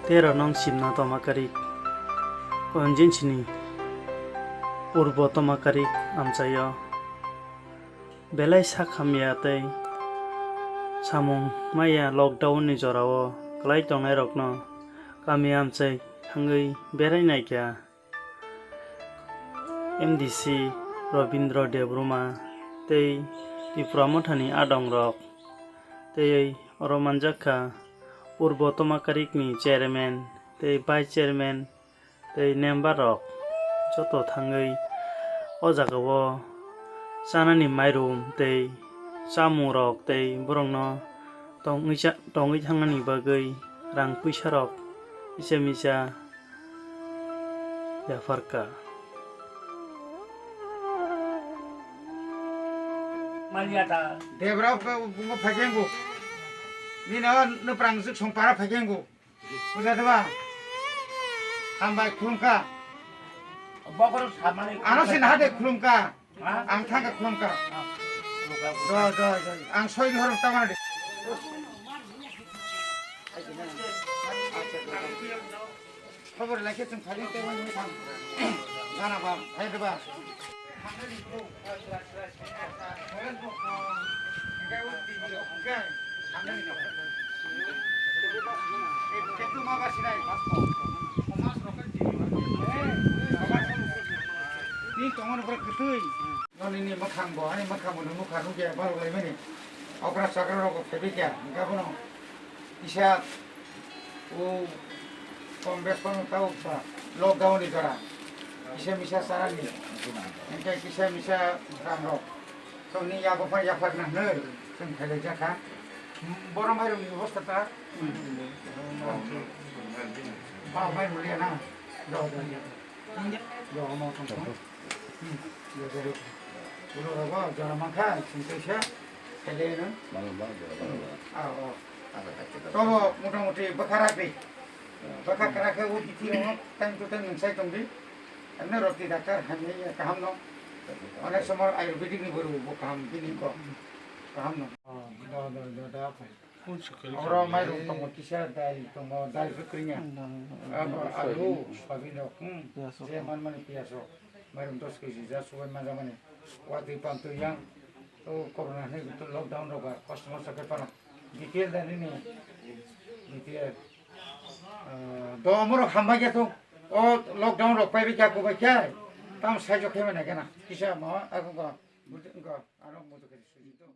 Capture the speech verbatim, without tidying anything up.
Tero nong simna toma karik, O N G C ni purbo toma karik amchaio belai sak hamya tei samung maya lockdown ni jorao kwlai tongnairokno kami amchai thangwi berai naikha. M D C Robindra Debbarma tei Tipra Mothani adongrok tei oro manjakha purbo toma karikni chairman tei vice chairman tei member rok joto thangwi o jagao chanani mairum tei chamungrok tei borokno tongwi cha-, tongwi thangnani bagwi rang puisarok kisa misa yapharkha. Debra bungo phaikengo. Nino nuprang juk songpara phaikengo. Bujai diba? Hambai khulumkha. Bokorok samani. Ano sin hade khulumkha. Ha? Ang thangkha khulumkha. Ah, khulumkha, khulumkha. Joi, joi, joi. Ang soi bihor tamani. Khobor lai khe chwng phailing tei wngwi thang. Gana ba, hai diba? Nini tongmani pore kwtwi. Nonini mwkhang bo, ani mwkhang bo nukha nukya, barok laimani. Okra chakra rok bo phaibai kha, hwnkhe abono kisa o kom bes phano tao lockdown ni jora. Kisa misa charani. Hwnkhe kisa misa rang rok. Tongni yago phano yaphar na hwnwi chwng khailai jakha. Borom hai rokni obostha ta? Ba bai mulia na. Do, do, do. Yo, omo tong tong. Hmm, yo, yo, yo. Ulo rogo, jora mankha, sing kaisa. Kele no. Mano, mano, jora, mano, mano. Ah, oh. Apa kacau? Tobo, motamuti, bwkha rakdi. Bwkha kwrak khe, o bithi rok, time to time, nwng sai tongdi. Emne roti daktar, hamya, kaham no. Onek somoy ayurvedic ni bwrwi bo kaham, bini ko. Kaham no. Oh, do, do, do, do, apa? Oro mairung tongo kisa, dal tongo, dal kwkring ya. Abo alu, soyabin rok, hmm, je manmani piyaj rok. Mairung dos kg ja subai manjakmani. Watwi pamtwi yang, o corona hinwi lockdown rok ba kosto mosto khe phano. B P L da nini? B P L. Ah, do omorok hambai khe to. O lockdown rok paibai kha, kubai khe. Tamo saijo khe mane khe na. Kisa mo, ako ko. Buti ko, ano buti khe suji to.